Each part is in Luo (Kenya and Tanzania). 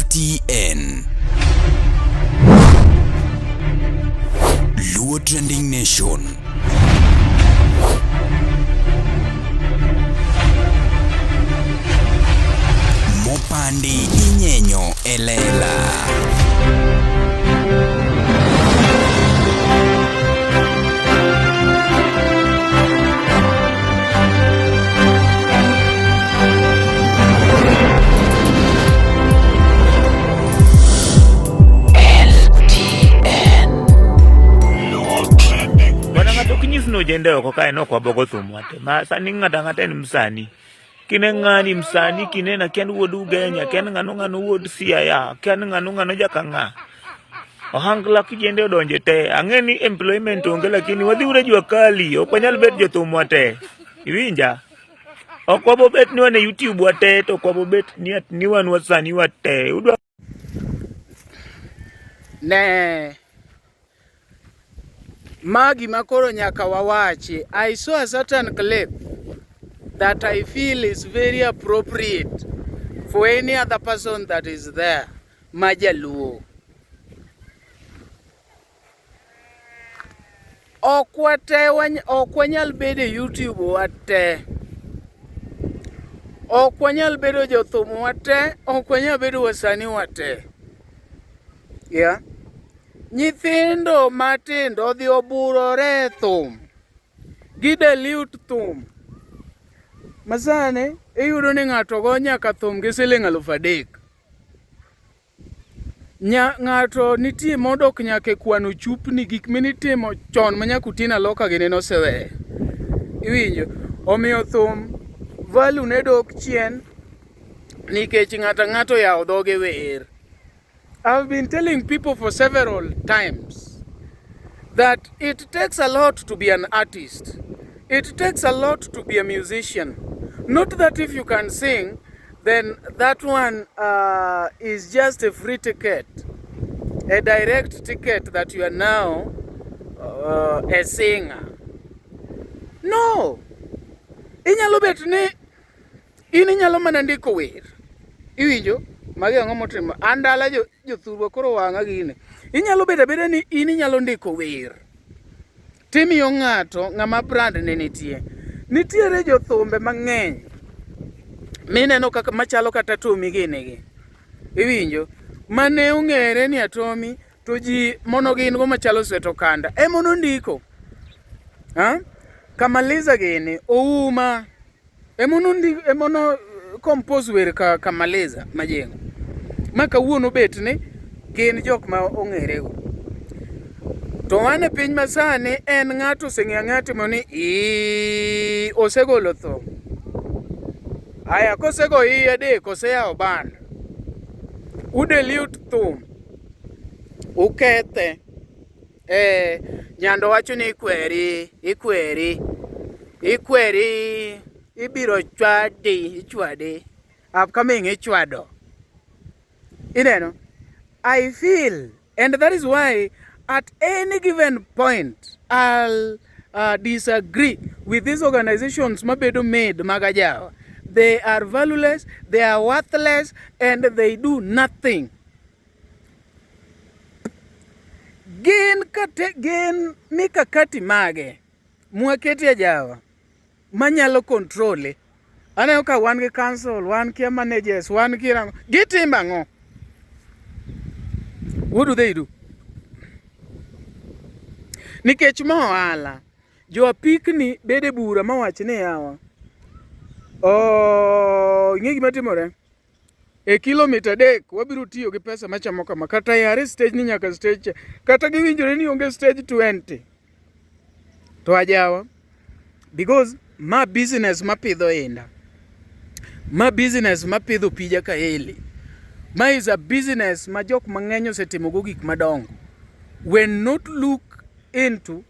LTN. Luo Trending Nation. Mopandi inyenyo elela. Bwana ng'ato ok nyis ni ojende oko kae ne ok wabogo thum wate. Ma sani ng'ato ang'ata en msanii. Kine ng'ani msanii, kinena kia ni wuod Ugenya, kia ni ng'ano ng'ano wuod Siaya, kia ni ng'ano ng'ano jaka ng'a. Ohangla kijende odonje te. Ang'e ni employment onge lakini wadhi ure jua kali, ok wanyal bet jothum wate. Iwinja? Ok wabobet ni wan e YouTube wate to ok wabobet ni at ni wan wasanii wate. Udwa Ne. Ma gima koro nyaka wawachi. I saw a certain clip that I feel is very appropriate for any other person that is there ma jaluo. Ok wate ok wanyal bedo e YouTube wate. Ok wanyal bedo jothum wate, ok wanyal bedo wasanii wate. Yeah. Nyithindo matindo odhi oburore e thum. Gi dilute thum. Masani iyudo ni ng'ato go nyaka thum gi siling 3000. Nya, ng'ato nitie modok nyaka e kwano chupni gik minitimo chon ma nyaka utin aloka gini noseweyo. Iwinjo? Omiyo thum value ne dok chien nikech ng'ato ang'ato oyawo dhoge wer. I've been telling people for several times that it takes a lot to be an artist. It takes a lot to be a musician. Not that if you can sing, then that one is just a free ticket, a direct ticket that you are now a singer. No! Inyalo bet ni in inyalo mana ndiko wer. Iwinjo? Magi ang'o motimo? An dala jothurwa koro wang'a gini. Inyalo bedo abeda ni in inyalo ndiko wer. Timiyo ng'ato ng'ama brand ne nitie. Nitiere jothumbe mang'eny mineno kaka machalo kata Tommy gini gi. Iwinjo? Mane ong'ere ni Atomi to ji mono gin go machalo Sweto Kanda ema nondiko. Ha? Kamaliza gini Ouma Emono compose wer ka Kamaliza Majengo. Ma kawuono bet ni gin jok ma ong'erego. To wan e piny masani en ng'ato oseng'eyo ang'eya timo ni ii osegolo tho. Aya kosego ii adek oseyawo band. Udelute thum. Ukethe. Eh, Nyando wacho ni ikweri, ikweri, ikweri, ibiro chwadi, ichwadi. Upcoming ichwado. Ineno? I feel, and that is why at any given point, I'll disagree with these organizations mabedo made mag ajawa. They are valueless, they are worthless, and they do nothing. Gin kate, gin mikakati mage mwaketi ajawa manyalo control Aneno ka wan gi council, wan kia managers, wan kia nang'o. Gitimo ang'o? What do they do? Nikech ma ohala, jo apikni bedo e bura mawach ni yawa. Oh, ing'e gima timore? E kilomita 3 wabiro tiyo gi pesa machamo kama, kata yare stage ni nyaka stage cha, kata giwinjore ni onge stage 20. To ajawa, because ma business mapidho inda, ma business mapidho pija kaeli, ma is a business ma jok mang'eny osetimogo gik madongo. When not look into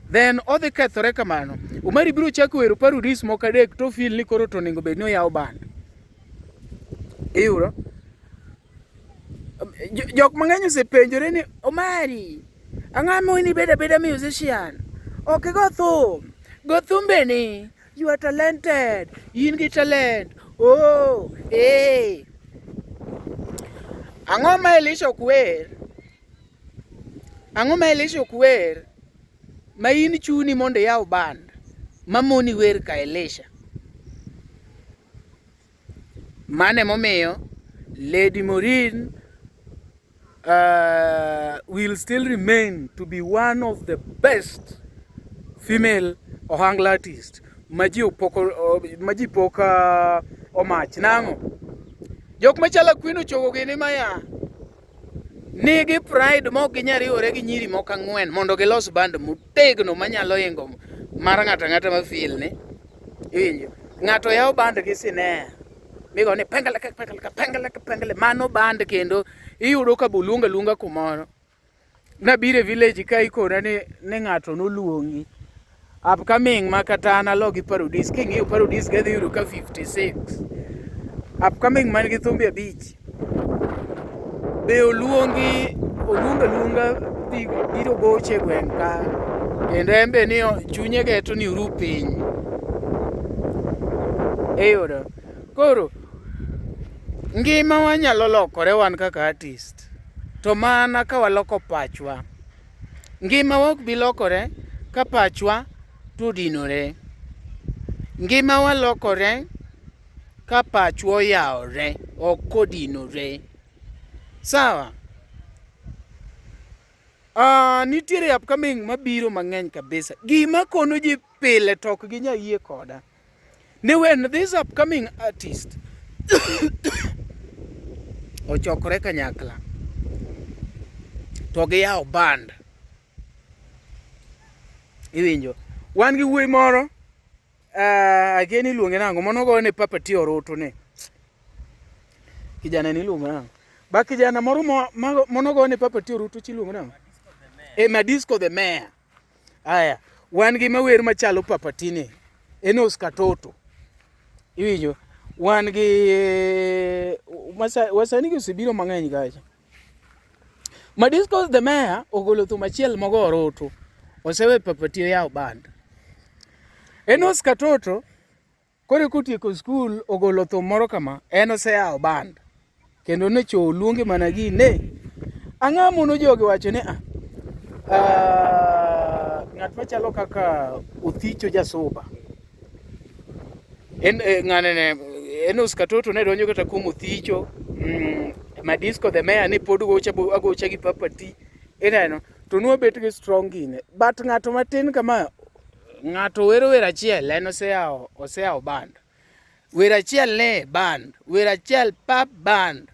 then odhi kethore kamano. Omari biro chako wero parodies moko adek to feel ni koro to onego bed ni oyawo band. Iyudo? Jok mang'eny osepenjore ni Omari, ang'o momiyo ibedo abeda musician? Ok igo thum, go thumbeni, you are talented, in gi talent. Oh, eh. Ang'o ma Elisha ok wer? Ang'o ma Elisha ok wer? Ma in chuni mondo iyaw band ma moni wer ka Elisha. Mano emomiyo Lady Maureen will still remain to be one of the best female ohangla artist ma ji pok ma ji pok omach. Nang'o? Jok machalo Queen Ochogo gini maya nigi pride ma ok ginyal riwore gi nyiri moko ang'wen mondo gilos band motegno manyalo ingo mar ng'ato ang'ata ma feel ni. Iwinjo? Ng'ato yawo band gi sinea migo ni pengele pengele pengele pengele mano band kendo iyudo ka boluongo aluonga kumoro. Nabiro e village ka ikona ni ng'ato noluongi. Upcoming ma kata an alo gi Parodis. King'iyo Parodis ga dhi yudo ka 56. Upcoming man gi thumbe abich. Be oluongi oluong aluonga dhi biro goche e gweng' ka. Kendo en be ni chunye geto ni oru piny. Iyudo. Koro ngima wa nyalo lokore wan kaka artist. To mana ka waloko pachwa. Ngimawa ok bi lokore ka pachwa to odinore. Ngimawa lokore ka pachwa oyawore, ok kodinore. Sawa? Nitiere upcoming mabiro mang'eny kabisa. Gima kono ji pile to ok ginyal yie koda. Ni when this upcoming artist ochokore kanyakla to giyawo band. Iwinjo? Wan gi wuoyi moro akia ni iluonge nang'o mano goyo ne Papa T orutu ni. Kijana ni iluongo nang'o? Ba kijana moro mano goyo ne Papa T orutu chi iluongo nang'o? Eh, Madisco the mayor. Aya, wan gi mawer machalo Papa T ni. Enos Katoto. Iwinjo? Wan gi wasanii gi osebiro mang'eny kacha. Madisco the mayor ogolo thum achiel mogo orutu. Osewe Papa T oyawo band. Enos Katoto koro kotieko skul ogolo thum moro kama, en oseyawo band. Kendo ne cho oluonge mana gi ne. Ang'o mono jogi wacho ni ng'at machalo kaka Othicho Jasuba. En ng'ane ne Enos Katoto ne donjo kata kuom Othicho. Madisco the mayor ne pod gocha agocha gi Papa T. Ineno to nwabet gi strong gine. But ng'ato matin kama ng'ato wero wer achiel en oseyawo band. Wer achiel ne band, wer achiel pap band.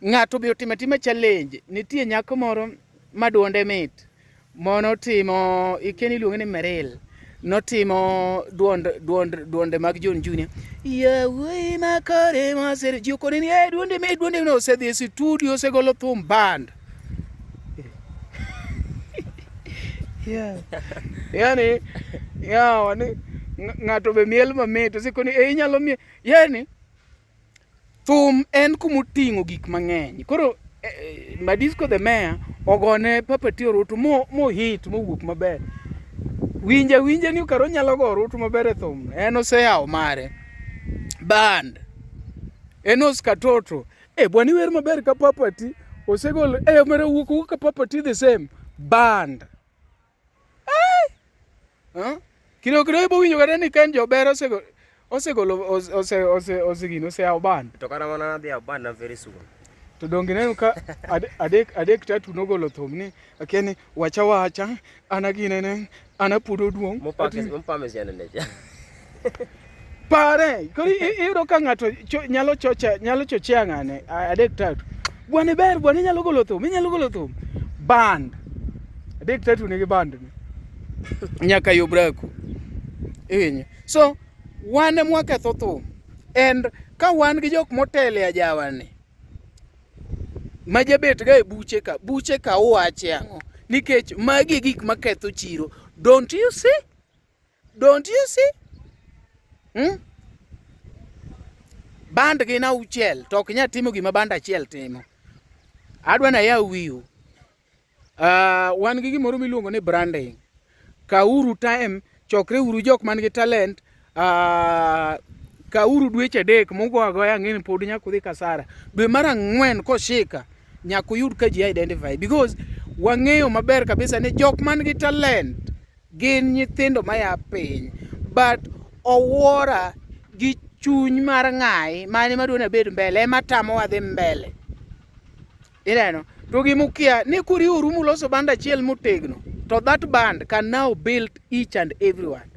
Ng'ato be otimo atima challenge. Nitie nyako moro ma duonde mit. Mono timo ikia ni iluonge ni Meril. Notimo duonde mag John Junior. Yawuoyi makare masere. Ji okone ni eh duonde mit duonde no osedhi e studio osegolo thum band. Yeah. Yani yawa ni ng'ato be miel mamit osekoni eh inyalo miel. Yani thum en kumoting'o gik mang'eny. Koro Madisco the mayor ogone Papa T orutu mo hit mowuok maber. Winja winja ni karo nyalo go orutu maber e thum. En oseyawo mare. Band. Enos Katoto. Eh bwana iwer maber ka Papa T. Osegolo eh omera wuok wuok ka Papa T the same. Band. Eh! Huh? Kidogo kidogo ibo winjo kata ni Ken Jober osegolo osegolo ose ose ose gino oseyawo band. To kata mana adhi yawo band na very soon. To donge ineno ka adek tatu nogolo thum ni akia ni wacha wacha an aginene an apudo duong'. Mopame sianda ne cha. Pare, koro iyudo ka ng'ato nyalo chocha nyalo chochea ng'ane adek tatu. Bwana ber, bwana inyalo golo thum, inyalo golo thum. Band. Adek tatu nigi band ni. Nyaka Yobraku. Iwinjo. So, wan ema waketho thum. And ka wan gi jok motelo e ajawa ni, ma jabet ga e buche ka, buche ka uwache ang'o? Nikech magi e gik maketho chiro. Don't you see? Don't you see? Band gin auchiel to ok nyal timo gima band achiel timo. Adwa ni ayaw wiu. Wan gi gimoro miluongo ni branding. Kawuru time, chokre uru jok man gi talent. Kawuru dweche adek mugo agoya ang'e ni pod nyaka udhi kasara. Dwe mar ang'wen koshika nyaka uyud ka ji identify because wang'eyo maber kabisa ni jok man gi talent gin nyithindo maya piny but owuora gi chuny mar ng'ayi mane madwa ni abed mbele ema tamowa dhi mbele. Ineno? To gima ukia ni kuriworu muloso band achiel motegno to that band can now build each and everyone.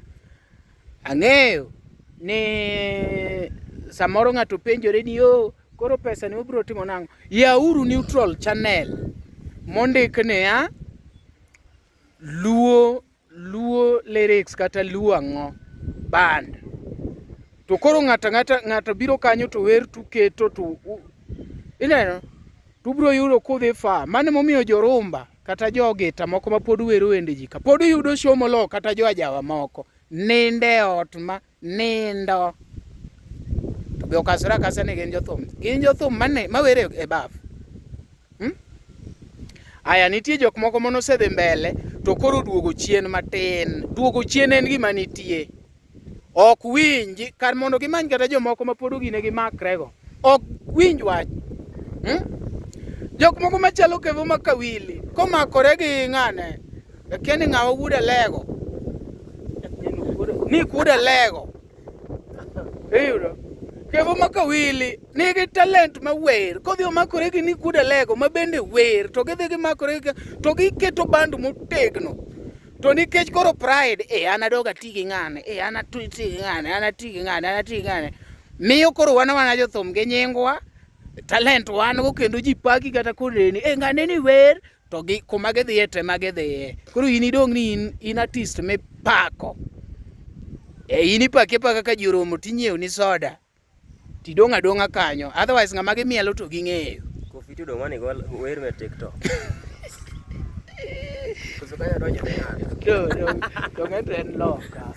Ang'eyo ni samoro ng'ato penjore ni oh, koro pesa ni ubiro timo nang'o? Yauru neutral channel mondik niya Luo Luo lyrics kata Luo ang'o band. To koro ng'ato ang'ata ng'ato biro kanyo to wer tuketo to ineno to ubiro yudo kudhi far. Mano emomiyo jorumba kata jo gita moko ma pod wero wende ji ka pod yudo show moloyo kata jo ajawa moko. Nindo e ot ma nindo. To be okasore akasa ni gin jothum. Gin jothum mane mawere e baf. Hmm? Aya nitie jok moko mane osedhi mbele to koro duogo chien matin. Duogo chien en gima nitie. Ok winji kar mondo gimany kata jomoko ma pod ogine gimakrego. Ok winj wach. Hmm? Jok moko machalo Kevo ma Kawili komakore gi ng'ane akia ni ng'awa wuod Alego. Ni wuod Alego. Iyudo? Kevo ma Kawili nigi talent ma wer. Kodhi omakore gi Nick Wuod Alego ma bende wer to gidhi gimakore gi to giketo band motegno. To nikech koro pride, eh an adog ati gi ng'ane, eh an ati gi ng'ane, an ati gi ng'ane, an ati gi ng'ane. Miyo koro wan awana jothum gi nyingwa, talent wan go kendo ji paki kata koneni, eh ng'ane ni wer to gi kuma gidhiye to ema gidhiye. Koro in idong' ni in, in artist mipako. E in ipaki apaka ka ji oromo tinyiewo ni soda. Tidong' adong'a kanyo. Otherwise ng'ama gimielo to ging'eyo. Kofi tudo mani go wer me TikTok. Koso kanyo donjo ne ng'ato. To to ng'eto en loka.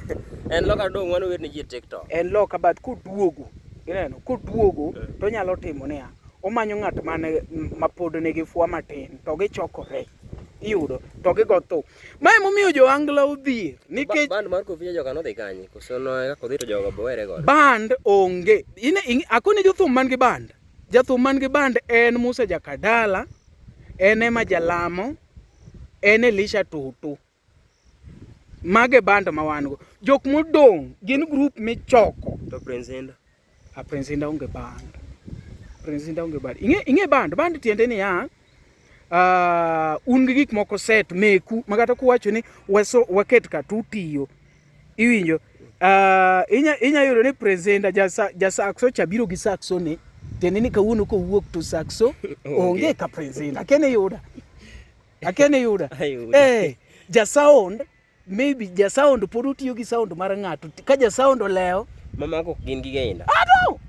En loka dong' mano wer ne ji e TikTok. En loka but koduogo, ineno, koduogo to onyalo timo niya, omanyo ng'at mane ma pod nigi fwa matin to gichokore. Iyudo to gigo thum. Ma emomiyo jo Angla odhier nikech Band mar Kofi joka nodhi kanye? Koso no kaka odhi to jogo be were godo. band onge. Ine akoni jothum man gi band. Jathum man gi band en Musa Jakadala, en Emma Jalamo, en Elisha Tutu. Mago e band ma wan go. Jok modong' gin group michoko. To Prince Indah. A Prince Indah onge band. Prince Indah onge band. Ing'e ing'e band, band tiende niya, un gi gik moko set meku ma kata kuwacho ni waso waket ka to utiyo. Iwinjo? Inya inya yudo ni Prince Indah ja, ja saxo cha biro gi saxo ne. Tiende ni kawuono kowuok to saxo onge ka Prince Indah. Akia ni iyuda. Akia ni iyuda. Eh, ja sound maybe ja sound pod otiyo gi sound mar ng'ato. Ka ja sound olewo Mamako ok gin gige Indah. Ado!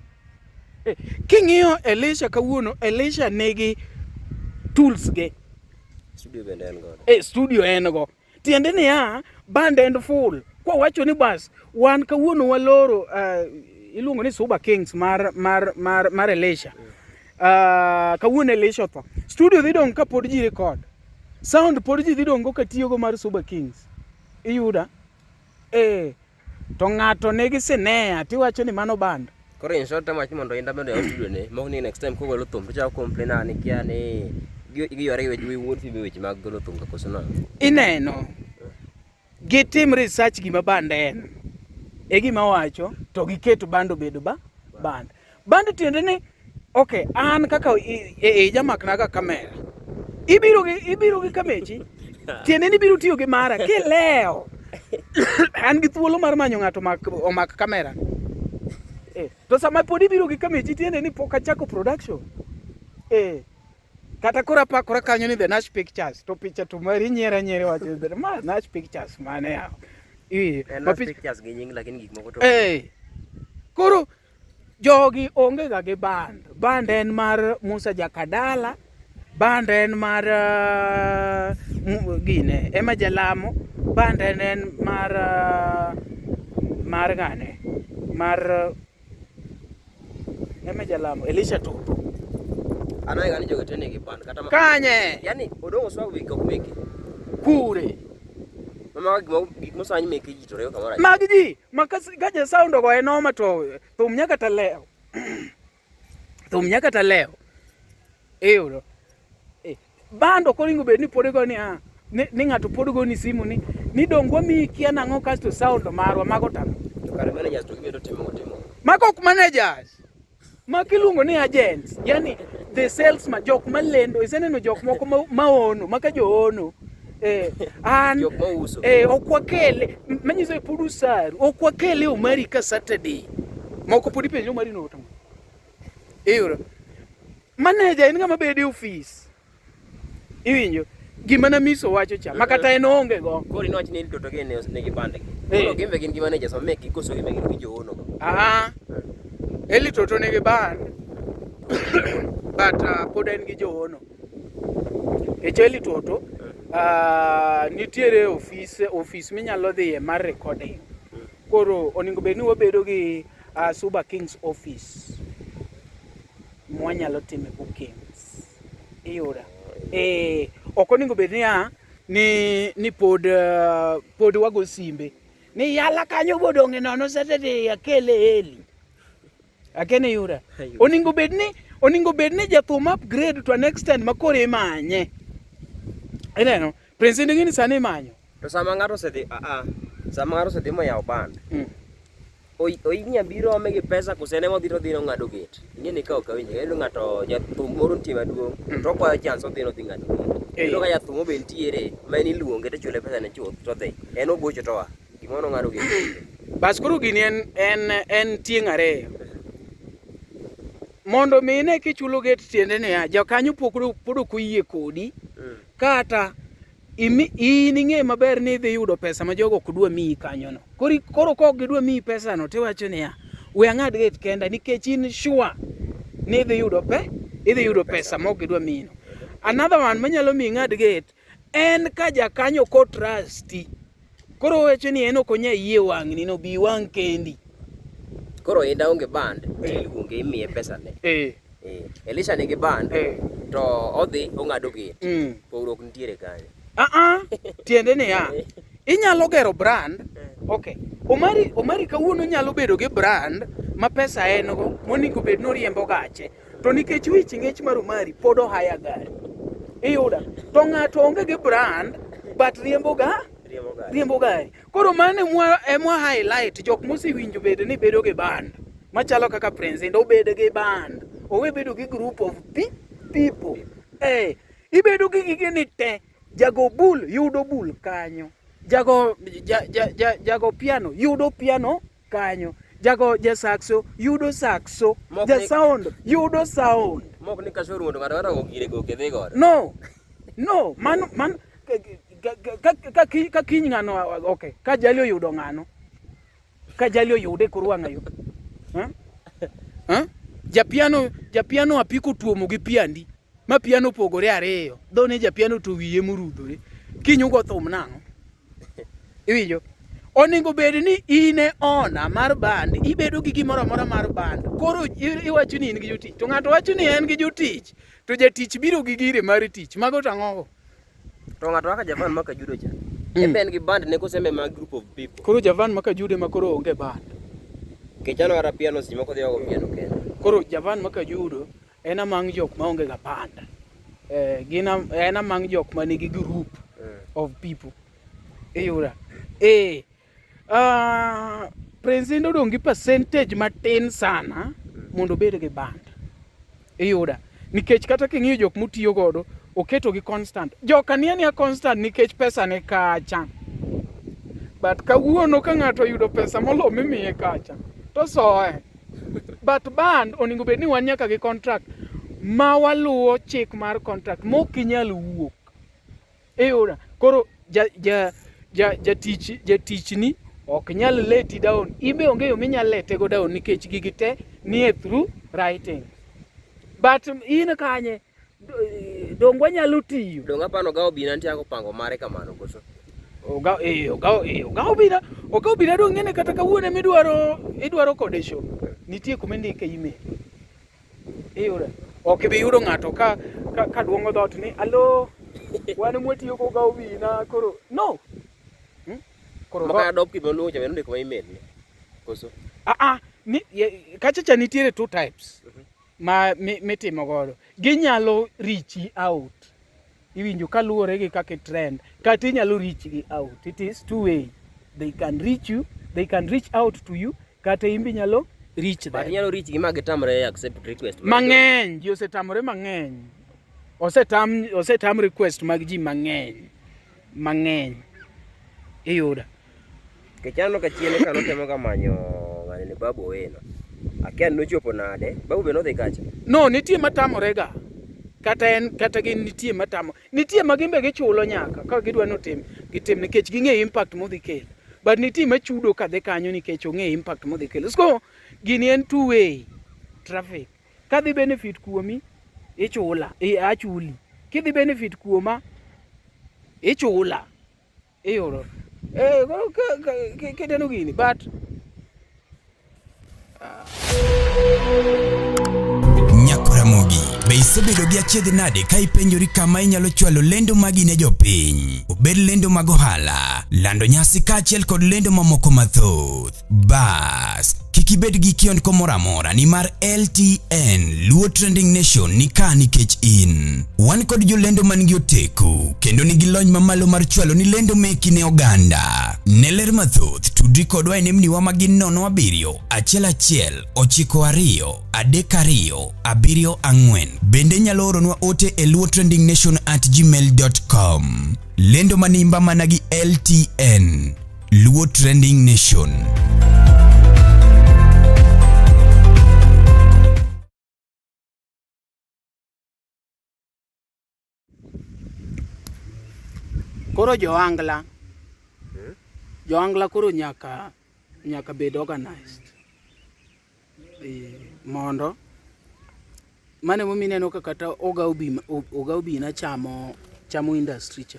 Eh, king'iyo Elisha kawuono, Elisha nigi tools ge. Studio bende en godo. E studio en go. Tiende niya, band en full. Kwa wacho ni bas, wan kawuono waloro iluongo ni Suba Kings mar mar mar mar Elisha. Kawuono Elisha otho. Studio dhi dong' ka pod ji record. Sound pod ji dhi dong' go katiyogo mar Suba Kings. Iyuda? Eh. To ng'ato nigi sinea tiwacho ni mano band. Koro in short temo mondo Indah bende oyaw studio ne, mok ni next time kogolo thum to chako complain ah ni kia ni giyware gi weche wuod Phoebe weche mag golo thum ka koso nang'o. Ineno. Gitim research gima band en. E gima wacho to giket band obed ba band. Band tiende ni okay, an kaka e jamakna ga kamera. Ibiro gi ibiro gi kamechi. Tiende ni ibiro tiyo gi mara kilewo. An gi thuolo mar manyo ng'ato omak, omak kamera. Eh, to sama pod ibiro gi kamechi tiende ni pok achako production. Eh. Kata koro apakora kanyo ni The Nash Pictures to picha to mari nyiera nyiera wacho ma Nash Pictures mane yawa. Eh, En Nash Pictures gi nying lakini gik moko to. Eh. Koro jogi onge ga gi band. Band en mar Musa Jakadala, band en mar gine, Emma Jalamo, band en en mar mar ng'ane, mar Emma Jalamo, Elisha Tutu. An ang'eyo ni jogi te nigi band kata Kanye? Yani Odongo Swag wik ok meke. Kure. Mama gik mosany meke ji to riwo kamoro achiel. Mag ji, ma ka ka ja sound ogoye noma to thum nyaka ta lew. Thum nyaka ta lew. Iyudo. Eh, band ok onego bed ni pod igo ni ah, ni ng'ato pod goni simu ni dong wamiyi kia nang'o kasto sound marwa mago tang'o. To kare managers to gibedo timo timo. Mago ok managers. Ma kiluongo ni agents, yani the salesman, jok malendo, iseneno jok moko ma ono, maka jo ono. Eh, an Jok ma uso. Eh, ok wakele, manyiso ni pod usaru, ok wakele Omari ka Saturday. Moko pod ipenjo Omari no otamo. Iyudo. Manager en ng'ama bedo e ofis. Iwinjo? Gima na miso wacho cha, ma kata en oonge go. Koro inwach ni toto gi ne nigi band gi. Eh. Koro gimbe gin gi managers ma mekgi koso gimbe gin gi joono go. Ah, Eli Toto nigi band, but pod en gi joono. Nikech Eli Toto nitiere ofis, ofis minyalo dhiye mar recording. Koro onego bed ni wabedo gi Suba Kings office mwanyalo time bookings. Iyuda. Eh, ok onego bed niya ni pod pod wago simbe ni yala kanyo bodong' e nono Saturday akele Eli. Akene yuda. Onego bed ni jathum upgrade to an extent ma koro imanye. Ineno? Prince Indah ni sani imanyo. To sama ng'ato osedhi sama ng'ato osedhi moyawo band. Oinya biro ome gi pesa koso en ema odhi to odhi ng'ado gate. Ing'e ni ka ok awinjo, iyudo ng'ato jathum moro nitie maduong' to okwayo chance odhi nodhi ng'ado gate. Iyudo ka jathum be nitiere ma en iluonge to ichule pesa ne chuth to odhi. En ogocho to oa. Gimoro nong'ado gate. Bas koro gini en tieng' ariyo. Mondo mi ine kichulo gate tiende niya, jokanyo pod ok oyie kodi kata in ing'e maber ni idhi yudo pesa ma jogo ok dwa miyi kanyono. Koro ka ok gidwa miyi pesano tiwacho niya, we ang'ad gate kenda nikech in sure ni idhi yudo idhi yudo pesa ma ok gidwa miyino. Another one manyalo miyi ing'ad gate en ka jakanyo ok otrusti. Koro owacho ni en ok onyal yie wang'ni no bi wang' kendi. Koro Indah onge band tiluonge imiye pesa ne. Elisha nigi band to odhi ong'ado gate. Pogruok nitiere kanyo. Tiende niya, inyalo gero brand. Okay. Omari kawuono nyalo bedo gi brand ma pesa en go monego bed ni oriembo gache. To nikech wich ng'ech mar Omari pod ohaya gari. Iyuda. To ng'ato onge gi brand but riembo riembo gari. Koro mano emwa highlight jok mosewinjo bed ni bedo gi band. Machalo kaka Prince Indah obed gi band. Owe bedo gi group of people. Ibedo gi gige ni te. Jago bul yudo bul kanyo. Jago jago piano yudo piano kanyo. Jago ja saxo yudo saxo. Ja sound yudo sound. Mok ni kasoro mondo ng'ato ng'ato gire go kedhi godo. No. No, man ka kiny ng'ano okay, ka jali oyudo ng'ano. Ka jali oyude koro wang'a yo. Japiano apiko tuomo gi piandi. Ma piano opogore ariyo. Dhone japiano to wiye morudhore. Kiny ugo thum nang'o? Iwinjo? Onego bed ni in e owner mar band, ibedo gi gimoro amora mar band. Koro iwacho ni in gi jotich. To ng'ato wacho ni en gi jotich, to jatich biro gi gire mar tich. Mago to ang'o? To ng'ato kaka Javan maka Judo cha. En en gi band ne kose ma group of people. Koro Javan maka Judo ema koro onge band. Nikech aneno kata piano seche moko odhi ogo piano kende. Koro Javan maka Judo en among jok maonge ga band. Gin en among jok manigi group of people. Iyuda. Prince Indah odong' gi percentage matin sana mondo obed gi band. Iyuda. Nikech kata king'iyo jok motiyo godo, oketo gi constant. Joka ni ania constant nikech pesa ne kacha. But kawuono ka ng'ato oyudo pesa molo mimiye kacha, to soe. But band onego bed ni wan nyaka gi contract ma waluwo chik mar contract mok inyal wuok. Iyuda. Koro jatichni ok nyal leti down. In be onge yo minyal lete go down nikech gigi te nie through writing. But in kanye dong wanyalo tiyo. Dong apano Ogawo Obina nitie kaka opango mare kamano koso? Ogawo Obina dong ng'ene kata kawuono ema idwaro kode show. Nitie kuma indike email. Iyudo. Ok ibi yudo ng'ato ka duong'o dhoot ni alo wan mwatiyo go Ogawo Obina koro no. Koro Maka dop kibe luongo cha bende ndiko email ni. Koso. Ah ah, ni kacha cha nitiere two types ma mitimo godo. Ginyalo reach out. Iwinjo kaluwore gi kaka trend kata inyalo reach gi out. It is two way. They can reach you, they can reach out to you kata in be inyalo reach But them. inyalo reach gi ma gitamre accept request. Mang'eny, ji osetamore mang'eny. Osetam osetam request mag ji mang'eny. Mang'eny. Iyuda. Nikech aneno ka chien ka notemo ga manyo ng'ani ni Babu Owino. Akia ni nochopo nade. Babu be nodhi kacha. No, nitie matamore ga. Kata en kata gin nitie matamo. Nitie ma gin be gichulo nyaka ka gidwa ni otim gitim nikech ging'eyo impact modhi kelo. But nitie machudo kadhi kanyo nikech ong'eyo impact modhi kelo. So gini en two way traffic. Kadhi benefit kuomi ichula, achuli. Kidhi benefit kuoma ichula. Iyudo. Eh, koro kineno gini but Nyakoramogi, be isebedo gi achiedh nade ka ipenjori kama inyalo chwalo lendo magi ne jopiny? Obed lendo mag ohala, lando nyasi kaachiel kod lendo mamoko mathoth. Bas, kik ibed gi kiondko moro amora nimar LTN Luo Trending Nation ni ka nikech in. Wan kod jolendo man gi oteku kendo nigi lony mamalo mar chwalo ni lendo meki ne oganda. Ne ler mathoth, tudri kodwa e nembniwa ma gin 07 11 92 32 74. Bende inyalo oronwa ote e luotrendingnation@gmail.com. Lendo manimba mana gi LTN. Luo Trending Nation. Koro joangla joangla koro nyaka nyaka bed organized mondo mano emomiyo ineno ka kata Oga Obina, Oga Obina chamo chamo industry cha.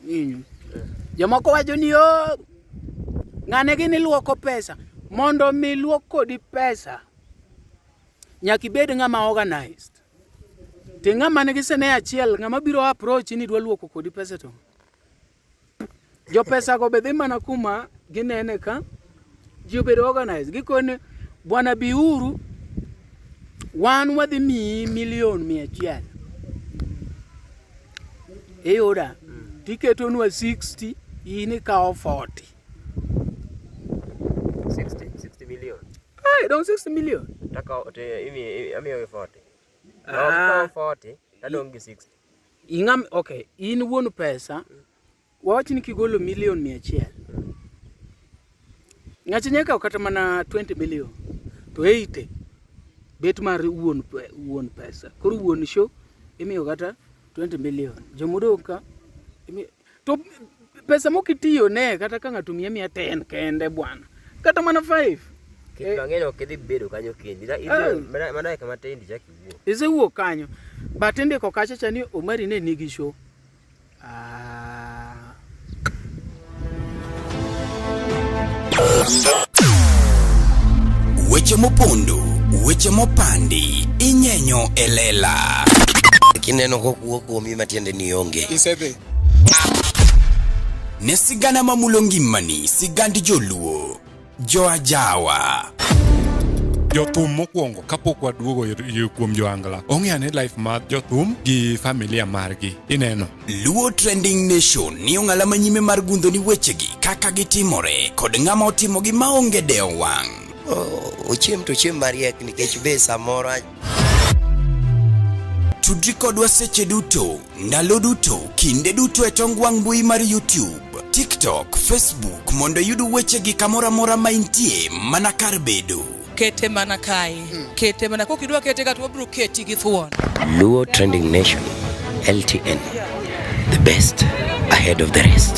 Winjo? Jomoko wacho ni oh, ng'ane gini luoko pesa. Mondo mi luok kodi pesa, nyaka ibed ng'ama organized. To ng'ama nigi sene achiel, ng'ama biro approach ni dwa luoko kodi pesa to Jopesa go be dhi mana kuma ginene ka ji obedo organized. Gikone bwana biuru wan wadhi miyi milion 100. Iyuda? Tiketonwa 60, in ikawo 40. 60, 60 million. Ai, dong 60 million. Takawo te imi amiyo 40. Ah. Akawo 40, tadong' gi 60. Ing'am, okay, in wuon pesa, wawach ni kigolo milion 100. Ng'ato nyalo kawo kata mana 20 million to 80 bet mar wuon wuon pesa. Koro wuon show imiyo kata 20 million. Jomodong' ka imiyo to pesa mok itiyo ne kata ka ng'ato miye miya 10 kende bwana. Kata mana 5. Kik mang'eny ok idhi bedo kanyo kendi. Mana dakika matin to ichak iwuok. Isewuok kanyo. But indiko kacha cha ni Omari ne nigi show. Ah. Weche mopondo, weche mopandi, inyenyo e lela. Kineno kokuo kuomi matiende ni onge. Isedhi. Ne sigana mamulo ngimani, sigand joluo. Joajawa. Jothum mokwongo kapok waduogo kuom joangla ong'e ane life mar jothum gi familia margi ineno Luo Trending Nation ni ong'ala manyime mar gundho ni wechegi kaka gitimore kod ng'ama otimogi maonge dewo wang'. Ochiem to ochiem mariek nikech be samoro Tudri kodwa seche duto, ndalo duto, kinde duto e tong wang' mbui mar YouTube, TikTok, Facebook mondo iyud wechegi kamoro amora ma intie mana kar bedo. Kete mana kae. Kete mana kok idwa kete ka to wabiro keti gi thuon. Luo Trending Nation, LTN, the best ahead of the rest.